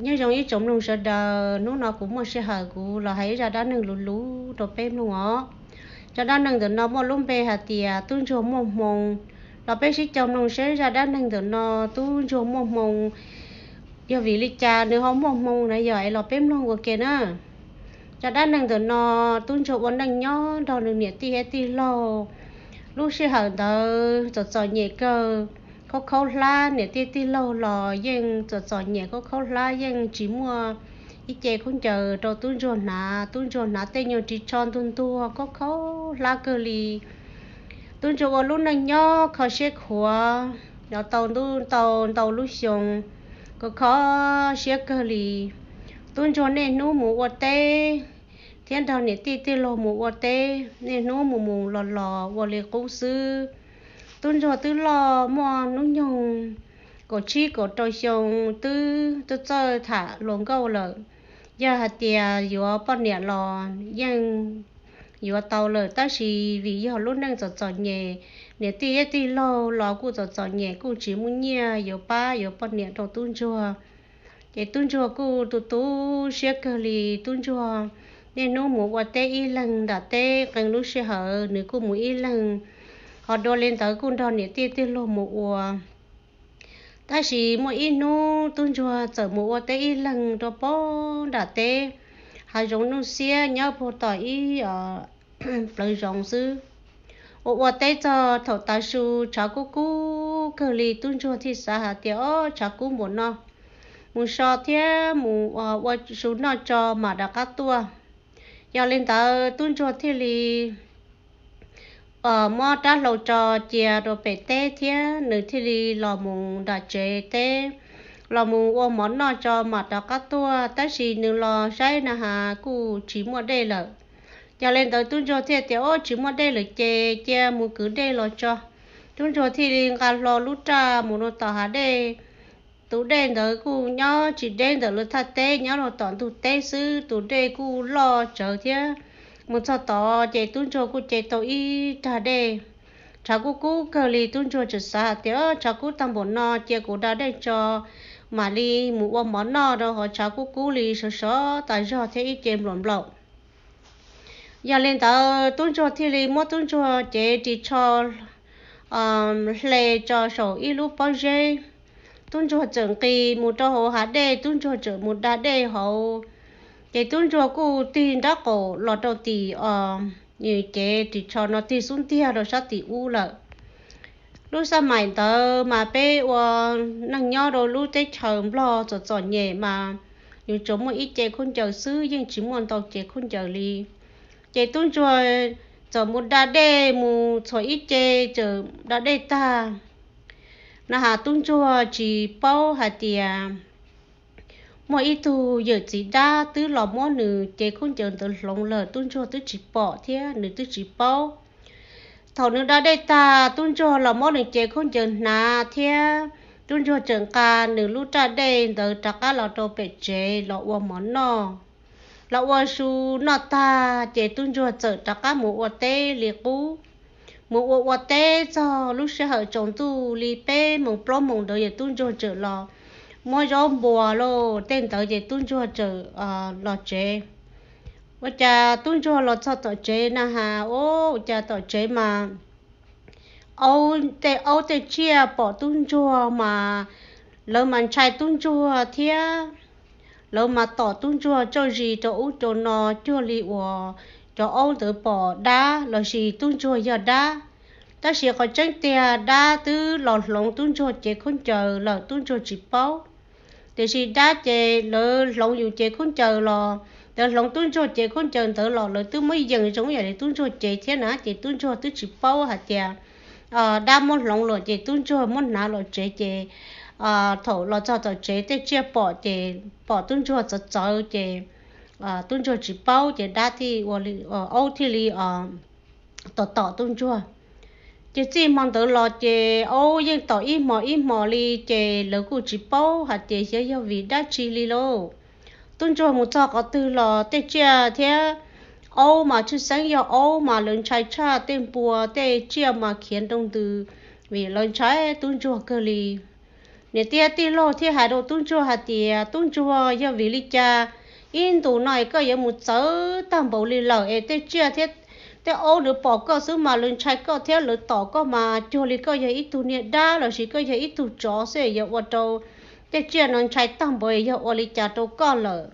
Nyob zoo ib tsoom mloog sawv daws, hnub no kuv muaj sij hawm kuv los hais ib zaj dab neeg luv luv rau peb mloog os. Zaj dab neeg ntawm no muaj lub npe hais tias tub ntsuag muaj hmoo. Los peb sib caw mloog seb zaj dab neeg ntawm no tub ntsuag muaj hmoo yog vim li cas nws ho muaj hmoo na, yog es los peb mloog ua ke na. Zaj dab neeg ntawm no tub ntsuag ua neej nyob nrog nws niam tij thiab tij laug. Lub sij hawm ntawd txom txom nyem kawg, khaub khaub hlab, niam tij tij laug los yeej txom txom nyem khaub khaub hlab, yeej tsis muaj ib ce khaub ncaws rau tub ntsuag hnav. Tub ntsuag hnav tej nyuag ris tsho ntuag ntuag khaub khaub hlab kawg li. Tub ntsuag ua lub neej nyob kho siab khuav, nyob tau ntuj tau ntau lub xyoo, kho kho siab kawg li. Tub ntsuag niaj hnub mus ua teb thiab nrog niam tij tij laug mus ua teb, niaj hnub mus mus los los ua li qub xwb. Tub ntsuag twb loj muaj hnub nyoog kaum tsib kaum rau xyoo, twb txawj txawj tham hluas nkauj lawm. Yog hais tias yuav poj niam los yeej yuav tau lawm, tab sis vim yog lub neej txom txom nyem, niam tij thiab tij laug los kuj txom txom nyem, kuj tsis muaj nyiaj yuav pab yuav poj niam rau tub ntsuag. Ces tub ntsuag kuj tu tu siab kawg li. Tub ntsuag niaj hnub mus ua teb ib leeg nram teb, qee lub sij hawm nws kuj mus ib leeg, ho dua li ntawd kuj nrog niam tij tij laug mus ua. Tab sis muaj ib hnub tub ntsuag txawm mus ua teb ib leeg rau pem nram teb, hav zoov nuj xiab nyob puag tom ib plawv zoov xwb. Ua ua teb txog thaum tav su tshav kub kub kawg li, tub ntsuag thiaj xav hais tias, Ob, tshav kub npaum no, mus so thiab mus ua su noj tso mam rov qab tuaj. Yog li ntawd tub ntsuag thiaj li muab rab hlau tso cia rau pem teb thiab nws thiaj li los mus nram tsev teb, los mus ua mov noj tso mam rov qab tuaj. Tab sis nws los saib na has kuj tsis muaj dej lawm. Yog li ntawd tub ntsuag thiaj tias, Ob, tsis muaj dej lawm ces cia mus kwv dej los tso. Tub ntsuag thiaj li nqa hlo lub raj mus rau tom hav dej. Tus dej ntawd kuj nyob tsis deb ntawm lawv thaj teb, nyob rau tom ntug teb xwb. Tus dej kuj loj tsawv thiab, mus txog tod ces tub ntsuag kuj ce tau ib rag dej. Tshav kub kub kawg li, tub ntsuag txawm xav hais tias, Tshav kub tag npaum no, cia kuv da dej tso mam li mus ua mov noj rau hauv tshav kub kub li, sov sov tas zog thiab ib ce nplaum nplaum. Yog li ntawd tub ntsuag thiaj li muab tub ntsuag cev ris tsho hle tso saum ib lub pob zeb. Tub ntsuag txawm nqis mus rau hauv hav dej, tub ntsuag txawm mus da dej hauv. Ces tub ntsuag kuj tig nraub qaum los rau tim, nws cev ris tsho no tig xub ntiag rau sab tim ub lawm. Lub xab maim ntawd mas peb ua neej nyob rau lub teb chaws Nplog txom txom nyem mas yuav tsuas muaj ib ce khaub ncaws xwb, yeej tsis muaj ntau ce khaub ncaws li. Ces tub ntsuag txawm mus da dej mus txhua ib ce, txawm da dej tag na has tub ntsuag tsis paub hais tias muaj ib tug yawm txiv dab twb los muab nws cev khaub ncaws ntawd hloov lawm, tub ntsuag twb tsis pom thiab nws twb tsis paub. Thaum nws da dej tag, tub ntsuag los muab nws cev khaub ncaws hnav thiab tub ntsuag txawm nqa nws lub raj dej ntawd rov qab los rau pem tsev los ua mov noj. Los ua su noj tag ces tub ntsuag txawm rov qab mus ua teb li qub. Mus ua ua teb txog lub sij hawm tsaus ntuj li peb moos plaub moos ntawd ces tub ntsuag txawm los muab zaub npua los tej ntawd ces tub ntsuag txawm los tsev. Ua cas tub ntsuag los txog tom tsev na has, ua cas tom tsev mas aub, tej aub tej tsiaj pom tub ntsuag mas lawv mas ntshai tub ntsuag thiab. Lawv mas tom tub ntsuag tsaug zis rau ub rau no cuag li uas cov aub ntawd pom dab lossis tub ntsuag yog dab. Tab sis qhov tseeb tiag dab twb los hloov tub ntsuag cev khaub ncaws lawm, tub ntsuag tsis paub. Tiam sis dab ces lawv hloov yus cev khaub ncaws los, lawv hloov tub ntsuag cev khaub ncaws ntawd los lawv twb muab yees zoo ib yam li tub ntsuag cev thiab na, ces tub ntsuag twb tsis paub hais tias dab muab hloov los ces tub ntsuag muab hnav los tsev ces thaum los txog tom tsev tej tsiaj pom ces pom tub ntsuag txawv txawv ces tub ntsuag tsis paub ces dab thiaj ua, aub thiaj li tom tom tub ntsuag. Ces txij hmo ntawd los ces aub yeej tom ib hmos ib hmos li ces lawv kuj tsis paub hais tias xyov yog vim dab tsi li lauj. Tub ntsuag mus txog qhov twg los tej tsiaj thiab aub mas tshwj xeeb yog aub mas lawv ntshai tshaj tej npua tej tsiaj mas khiav nroo ntws vim lawv ntshai tub ntsuag kawg li. Niam tij tij laug thiaj hais rau tub ntsuag hais tias, tub ntsuag, yog vim li cas ib ntus no es koj yuav mus txawv tag npaum li lawm es tej tsiaj thiab tej aub nws pom koj xwb mas lawv ntshai koj thiab lawv tom koj mas cuag li koj yog ib tug niag dab lossis koj yog ib tug tsov xwb, yog ua rau tej tsiaj no ntshai tag npaum, yog ua li cas rau koj lawm?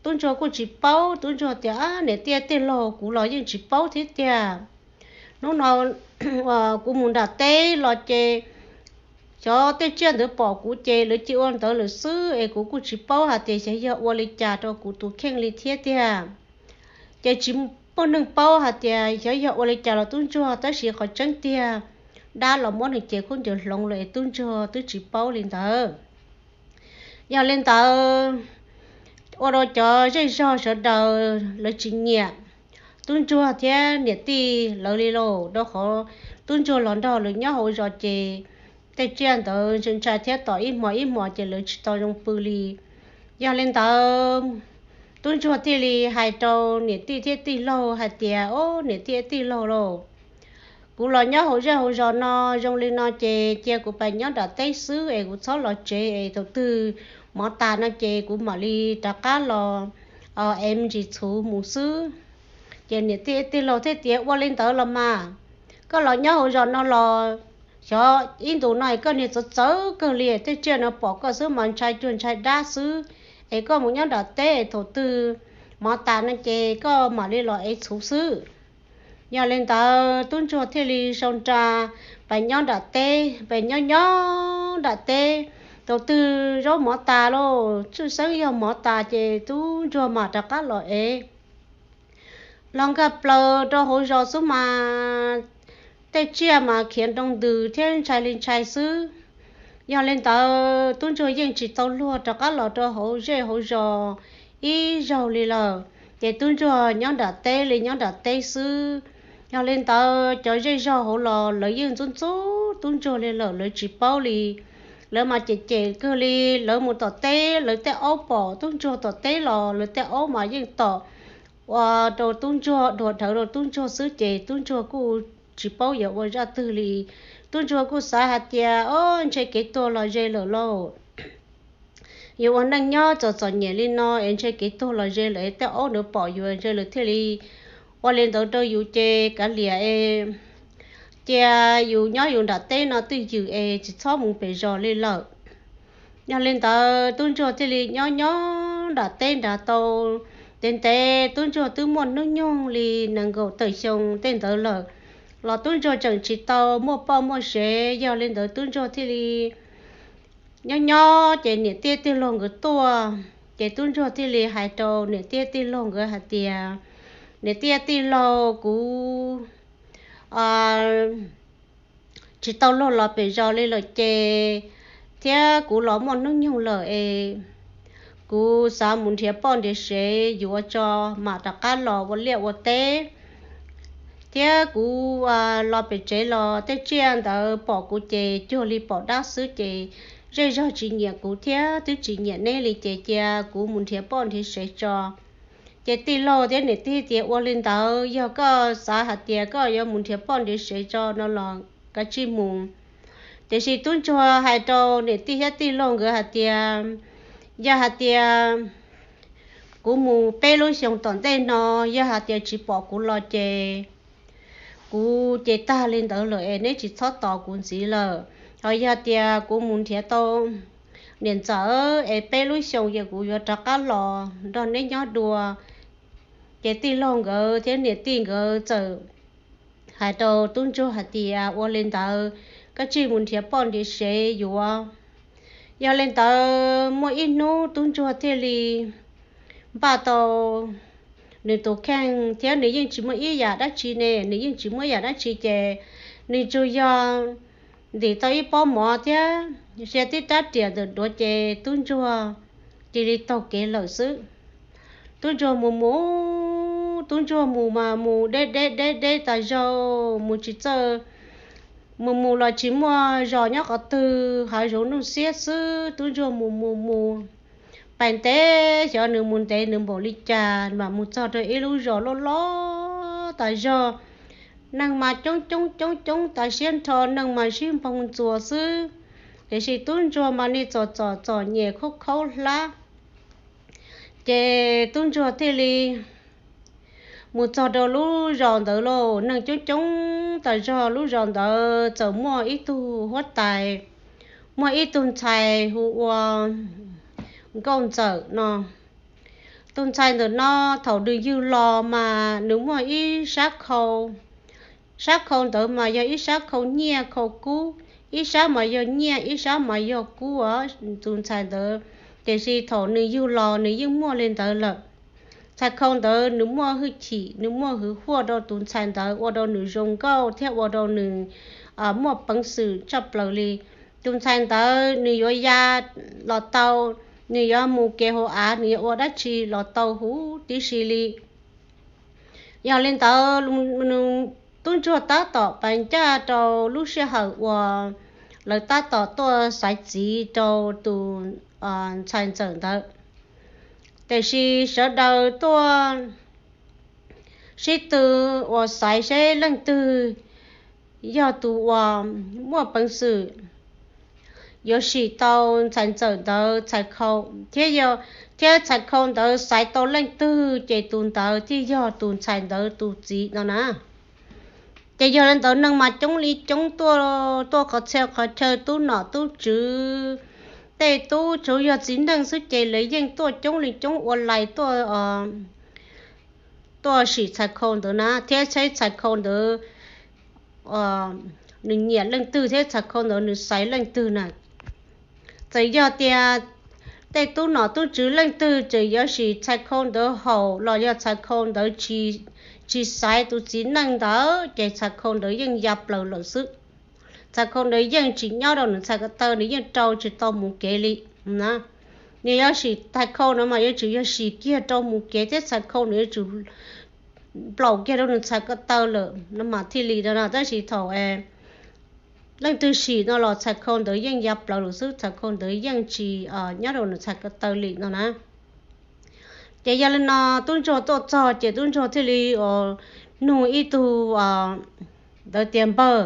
Tub ntsuag kuj tsis paub, tub ntsuag tias, niam tij tij laug, kuv los yeej tsis paub thiab tiag. Hnub no kuv mus nram teb los ces xyov tej tsiaj ntawd pom kuv ces lawv cia ua ntawd lawm xwb es kuv kuj tsis paub hais tias xyov yog ua li cas rau kuv tus kheej li thiab tiag. Ces tsis muaj neeg paub hais tias xyov yog ua li cas los tub ntsuag, tab sis qhov tseeb tiag dab los muab nws cev khaub ncaws hloov lawm es tub ntsuag twb tsis paub li ntawd. Yog li ntawd, ua rau cov zej zog sawv daws lawv tsis nyiam tub ntsuag thiab niam tij lawv li lauj, rau qhov tub ntsuag los nrog lawv nyob hauv zos ces tej tsiaj ntawd ntshai ntshai thiab tom ib hmos ib hmos ces lawv tsis tau zoo pw li. Yog li ntawd, tub ntsuag thiaj li hais rau niam tij thiab tij laug hais tias, o, niam tij tij laug lauj, kuv los nyob hauv zej hauv zos no zoo li no ces cia kuv pais nyob nram teb xwb es kuv txhob los tsev es thaum twg mov tas no ces kuv mam li rov qab los es me ntsis txhuv mus xwb. Ces niam tij tij laug thiaj tias, ua li ntawd los mas, koj los nyob hauv zos no los xyov ib ntus no es koj niag txawv txawv kawg li, tej tsiaj no pom koj xwb mas ntshai cuag ntshai dab xwb, es koj mus nyob nram teb es thaum twg mov tas no ces koj mam li los ev txhuv xwb. Yog li ntawd tub ntsuag thiaj li sau nra pais nyob nram teb, pais nyob nyob nram teb. Thaum twg zaub mov tas lauj, tshwj xeeb yog mov tas ces tub ntsuag mam rov qab los ev. Los nkag plaws rau hauv zos xwb mas tej tsiaj mas khiav nroo ntws thiab ntshai li ntshai xwb. Yog li ntawd tub ntsuag yeej tsis tau luag rov qab los rau hauv zej hauv zos ib zaug li lawm, ces tub ntsuag nyob nram teb li nyob nram teb xwb. Yog li ntawd cov zej zog hauv los lawv yeej ntxub ntxub tub ntsuag li lawm, lawv tsis paub li. Lawv mas cem cem kawg li, lawv mus tom teb lawv tej aub pom tub ntsuag tom teb los lawv tej aub mas yeej tom ua rau tub ntsuag, dhuav dhawv rau tub ntsuag xwb ces tub ntsuag kuj tsis paub yuav ua zaj twg li. Tub ntsuag kuj xav hais tias, o, ntshe kev tuag los ze lawm lauj. Yus ua neej nyob txom txom nyem li no es ntshe kev tuag los ze lawm, tej aub ntawd pom yus ze lawm thiaj li ua li ntawd rau yus ces kav liam es cia yus nyob yus nram teb no twj ywm es tsis txhob mus pem zos li lawm. Yog li ntawd tub ntsuag thiaj li nyob nyob nram teb nrad tau ntev ntev, tub ntsuag twb muaj hnub nyoog li nees nkaum tawm xyoo tej ntawd lawm, los tub ntsuag tseem tsis tau muaj poj muaj sev. Yog li ntawd tub ntsuag thiaj li nyob nyob ces niam tij tij laug nkawd tuaj, ces tub ntsuag thiaj li hais rau niam tij tij laug nkawd hais tias, niam tij tij laug, kuv tsis tau luag los pem zos li lawm ces, thiab kuv los muaj hnub nyoog lawm es kuv xav mus nrhiav poj nrhiav sev yuav tso mam rov qab los ua liaj ua teb. Thiab kuv los pem tsev los tej tsiaj ntawd pom kuv ces cuag li pom dab xwb ces zej zog tsis nyiam kuv thiab twb tsis nyiam neb li ces cia kuv mus nrhiav poj nrhiav sev tso. Ces tij laug thiab niam tij tias, ua li ntawd yog koj xav hais tias koj yuav mus nrhiav poj nrhiav sev tso no los kav tsij mus. Tiam sis tub ntsuag hais rau niam tij thiab tij laug nkawd hais tias, yog hais tias kuv mus peb lub xyoos tom ntej no, yog hais tias tsis pom kuv los ces kuv ces tag li ntawd lawm es neb tsis txhob tos kuv ntxiv lawm. Ho yog tias kuv mus nrhiav tau niam ntxawm es peb lub xyoos ces kuv yuav rov qab los nrog neb nyob dua. Ces tij laug nkawd thiab niam tij nkawd txawm hais rau tub ntsuag hais tias, ua li ntawd koj tsij mus nrhiav poj nrhiav sev yuav. Yog li ntawd muaj ib hnub tub ntsuag thiaj li npaj tau nws tus kheej thiab nws yeej tsis muaj ib yam dab tsi ne, nws yeej tsis muaj yam dab tsi ces nws tsuas yog ntim tau ib pob mov thiab sia tib rab riam ntawm duav ces tub ntsuag cia li taug kev lawm xwb. Tub ntsuag mus mus, tub ntsuag mus mas mus deb deb deb deb tas zog mus tsis txawj, mus mus los tsis muaj zos nyob qhov twg, hav zoov nuj xiab xwb. Tub ntsuag mus mus mus, pais ntev xyov nws mus ntev nws npaum li cas mas mus txog rau ib lub zos loj loj tas zog. Neeg mas coob coob coob coob tas siab nrho, neeg mas sib nphoo ntxuas xwb. Tiam sis tub ntsuag mas nej txom txom txom nyem khaub khaub hlab. Ces tub ntsuag thiaj li mus txog rau lub zos ntawd lauj, neeg coob coob tas zog lub zos ntawd txawm muaj ib tug huab tais, muaj ib tug ntxhais hu ua Nkauj Ntxawm no. Tus ntxhais ntawm no thaum nws yug los mas nws muaj ib sab khau, sab khau ntawd mas yog ib sab khau nyiaj khau kub, ib sab mas yog nyiaj ib sab mas yog kub os. Tus ntxhais ntawd, tiam sis thaum nws yug los nws yeej muaj li ntawd lawm. Txhais khau ntawd nws muaj hwj chim, nws muaj hwv huaj rau tus ntxhais ntawd, ua rau nws zoo nkauj thiab ua rau nws muaj peev xwm tshaj plaws li. Tus ntxhais ntawd nws yuav ya los tau, nws yuav mus kev hauv av, nws yuav ua dab tsi los tau huv tib si li. Yog li ntawd, tub ntsuag tab tom pas ncaj rau lub sij hawm uas lawv tab tom tuaj xaiv txiv rau tus ntxhais ntxawm ntawd. Tiam sis sawv daws tuaj sib tw uas xaiv seb leej twg yog tus uas muaj peev xwm yuav sim tau ntxhais ntxawm ntawd txhais khau, thiab, thiab txhais khau ntawd xaiv tau leej twg ces tus ntawd thiaj yog tus ntxhais ntawd tus txiv no na. Ces yog li ntawd neeg mas coob li coob tuaj, tuaj qhov txhia qhov chaw, tub nom tub tswv, tej tub tsuav yog txiv neej xwb ces lawv yeej tuaj coob li coob ua lais tuaj, tuaj sim txhais khau ntawd na, thiab saib txhais khau ntawd nws nyiam leej twg thiab txhais khau ntawd nws xaiv leej twg na. Txawm yog tias tej tub nom tub tswv leej twg tseem yuav sim txhais khau ntawd haum los yog txhais khau ntawd tsis xaiv tus txiv neej ntawd ces txhais khau ntawd yeej ya plaws lawm xwb. Txhais khau ntawd yeej tsis nyob rau nws txhais ko taw, nws yeej rau tsis tau mus kev li na. Nws yuav sim txhais khau no mas yuav tsum yog sim kiag rau mus kev thiab txhais khau nws yuav tsum nplaum kiag rau nws txhais ko taw lawm no mas thiaj li no na. Tab sis thaum leej twg sim no los txhais khau ntawd yeej ya plaws lawm xwb, txhais khau ntawd yeej tsis nyob rau nws txhais ko taw li no na. Ces yog li no tub ntsuag tuaj txog ces tub ntsuag thiaj li nug ib tug ntawd tias, npawg,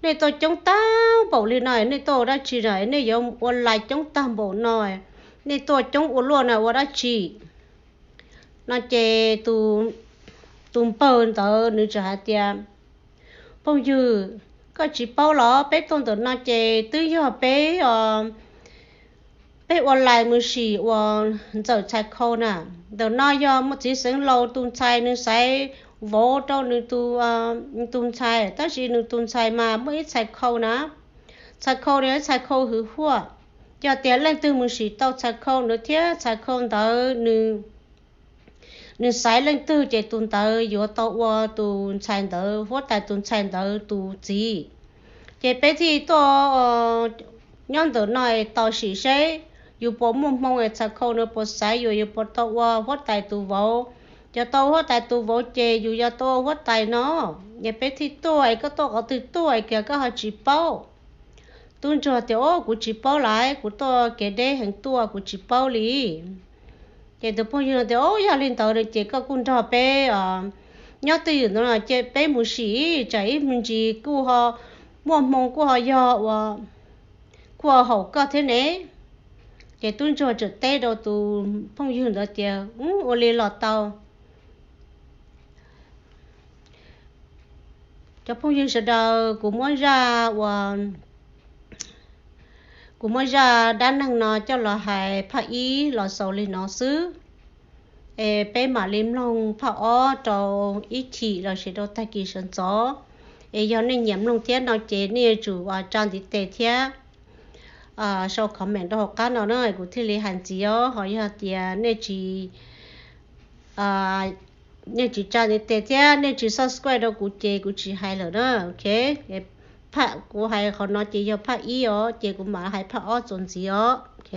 nej tuaj coob tag npaum li no nej tuaj ua dab tsi na? Nej yuav ua lais coob tag npaum no, nej tuaj coob ua luaj na ua dab tsi? No ces tus npawg ntawd nws txawm hais tias, phooj ywg, koj tsis paub los peb tuaj ntawm no ces twb yog peb, peb ua lais mus sim uas ntxawm txhais khau na. Ntawm no yog muaj txiv xeev laus tus ntxhais nws xaiv vauv rau nws tus ntxhais, tab sis nws tus ntxhais mas muaj ib txhais khau na. Txhais khau no yog txhais khau hwv huaj. Yog tias leej twg mus sim tau txhais khau ntawd thiab txhais khau ntawd nws xaiv leej twg ces tus ntawd yuav tau ua tus ntxhais ntawd, huab tais tus ntxhais ntawd tus txiv. Ces peb thiaj tuaj nyob ntawm no tos sim seb yus puas muaj hmoo es txhais khau no puas xaiv yus, yus puas tau ua huab tais tus vauv. Yog tau huab tais tus vauv ces yus yuav tau ua huab tais no. Es peb thiaj tuaj es koj tuaj qhov twg tuaj es kiag koj ho tsis paub? Tub ntsuag tias, o, kuv tsis paub lawm, kuv tuaj kev deb heev tuaj kuv tsis paub li. Ces tus phooj ywg no tias, o, yog li ntawd ces koj kuj nrog peb nyob twj ywm ntawd no ces peb mus sim tsam ib me ntsis kuj ho muaj hmoo kuj ho yog uas kuj ho haum koj thiab ne. Ces tub ntsuag txawm teb rau tus phooj ywg ntawd tias, ua li los tau. Cov phooj ywg sawv daws, kuv muab zaj uas, kuv muab zaj dab neeg no coj los hais phaj ib los xaus li no xwb. Es peb mam li mloog phaj ob rau ib chim los sis rau tag kis sawv ntxov. Es yog nej nyiam mloog thiab no ces nej yuav tsum tsa ntiv tes thiab sau comment rau hauv qab no na, kuv thiaj li hais ntxiv os. Ho yog tias nej tsis, nej tsis tsa ntiv tes thiab nej tsis subscribe rau kuv ces kuv tsis hais lawm na, ok. Kuv hais qhov no ces yog phaj ib os, ces kuv mam hais phaj ob txuas ntxiv os, ok.